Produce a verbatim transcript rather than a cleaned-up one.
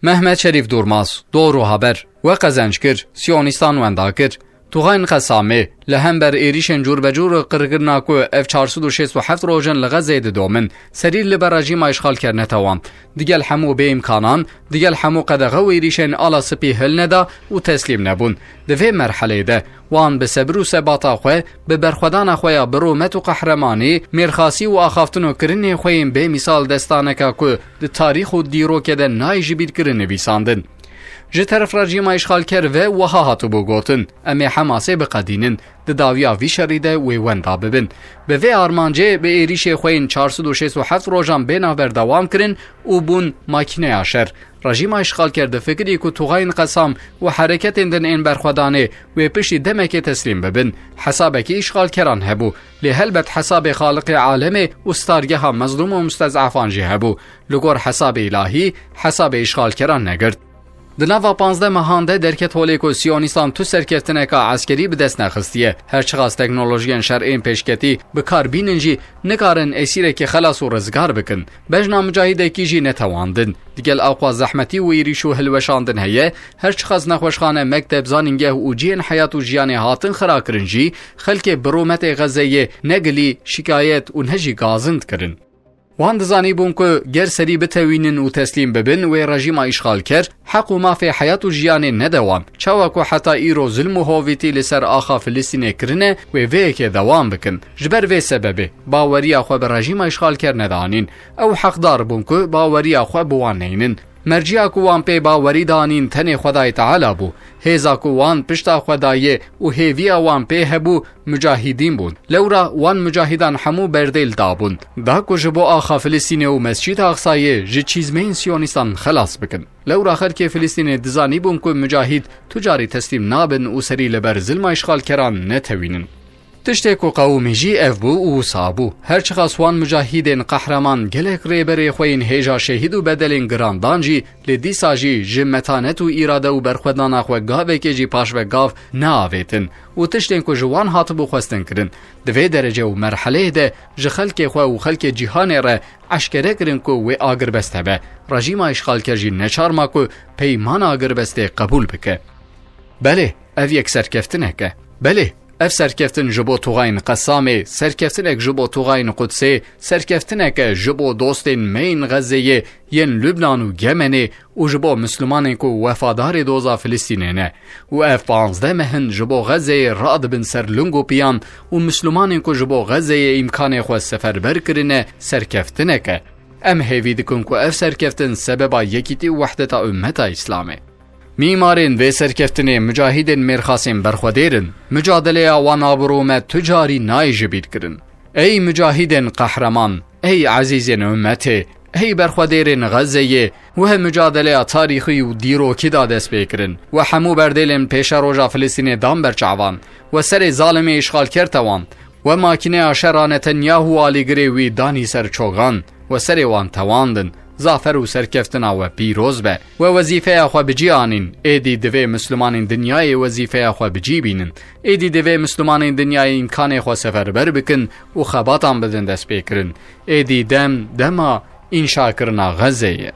Mehmet Şerîf Durmaz, Doğru Haber, we qezenc kir, Siyonîstan wenda kir. Tuxayên Qesamê, li hember êrîşên cûrbecûr û qirkirina ku ev çar sed û şêst û heft roj in li Xezeyê didomin, serî li ber rejîma îşxalker netewand. Digel hemû bêîmkanan, digel hemû qedexe û êrîşên ala spî hilneda û teslîm nebûn. Di vê merheleyê de, wan bi sebir û sebata xwe, bi berxwedana xwe ya bi rûmet û qehremanî, mêrxasî û axaftin û kirinê xwe yên bêmîsal destaneka ku di tarîx û dîrokê de nayê ji bîr kirin nivîsandin. Ji teref rejîma îşxalker ve wiha hatibû gotin, em ê Hemasê biqedînin, di dawiya vî şerî de wê wenda bibin. Bi vê armancê bi êrîşê xwe yên çar sed û şêst û heft rojan bênav berdewam kirin û bûn makîneya şer. Rejîma îşxalker difikirî ku tuxayên Qesam û hereketên din ên berxwedanê wê piştî demekê teslîm bibin. Hesabekî îşxalkeran hebû. Lê helbet hesabê Xaliqê alemê û stargeha mezlûm û mustezefan jî hebû. Li gor hesabê îlahî, hesabê îşxalkeran negirt. Di nava panzdeh mehan de derket holê ku Siyonîstan tu serkeftineka eskerî bi dest nexistiye. Her çiqas teknolojiyên şer ên pêşketî bi kar bînin jî, nikarin esîrekî xelas û rizgar bikin. Bejna mucahîdekî jî netewandin. Digel awqas zehmetî û êrîş û hilweşandin heye, her çiqas nexweşxane, mekteb, zanîngeh û cihên heyat û jiyanê hatin xirakirin jî, xelkê bi rûmetê Xezeyê ne gilî, şikayet û ne jî gazin dikirin. Wan dizanîbûn ku ger serî bitewînin û teslîm bibin, wê rejîma îşxalker heq û mafê heyat û jiyanê nede wan. Çawa ku heta îro zilm û hovîtî li ser axa Filistînê kirine, wê vê yekê dewam bikin. Ji ber vê sebebê, baweriya xwe bi rejîma îşxalker nedanîn. Ew heqdar bûn ku baweriya xwe bi wan neynin. Merciya ku wan pê bawerî danîn tenê Xwedayê Teala bû. Hêza ku wan pişta xwe dayê û hêviya wan pê hebû, mucahîdîn bûn. Lewra wan mucahîdan hemû berdêl dabûn. Da ku ji bo axa Filistînê û Mescîda Aqsayê ji çîzmeyên Siyonîstan xelas bikin. Lewra xelkê Filistînê dizanîbûn ku mucahîd tu carî teslîm nabin û serî li ber zilma îşxalkeran netewînin. Tiştê ku qewimî jî ev bû û wisa bû. Her çiqas wan mucahîdên qehreman gelek rêberê xwe yên hêja şehîd û bedelên giran dan jî, lê dîsa jî ji metanet û îrade û berxwedana xwe gavekê jî paş ve gav neavêtin û tiştên ku ji wan hatibû xwestin kirin, di vê derece û merheleyê de ji xelkê xwe û xelkê cîhanê re eşkere kirin ku wê agirbest hebe. Rejîma îşxalker jî neçarma ku peymana agirbestê qebûl bike. Belê, ev yek serkeftinek e. Belê, ev serkeftin ji bo tuxayên Qesamê, serkeftinek ji bo tuxayên Qudsê, serkeftinek e ji bo dostên me yên Xezeyê, yên Lubnan û Yemenê û ji bo Mislimanên ku wefadarê doza Filistînê ne. Û ev panzdeh meh in ji bo Xezeyê radibin ser ling û piyan û Mislimanên ku ji bo Xezeyê îmkanê xwe seferber kirine, serkeftinek e. Em hêvî dikin ku ev serkeftin sebeba yekîtî û wehdeta ummeta Îslamê. Mîmarên vê serkeftinê mucahîdên mêrxasên berxwedêr in. Micadeleya wan a bi rûmet tu carî nayê ji bîr kirin. Ey mucahîdên qehreman, ey ezîzên ummetê, ey berxwedêrên Xezeyê, we micadeleya tarîxî û dîrokî da dest pê kirin. We hemû berdêlên pêşeroja Filistînê dan ber çavan. We serê zalimê îşxalker tewand. We makîneya şera Netanyahu alîgirê wî danî ser çogan. We serê wan tewandin. Zafer û serkeftina we pîroz be. We wezîfeya xwe bi cî anîn. Êdî divê Mislimanên dinyayê wezîfeya xwe bi cî bînin. Êdî divê Mislimanên dinyayê îmkanê xwe seferber bikin û xebatan bidin destpêkirin. Êdî dem, dema înşakirina Xezeyê ye.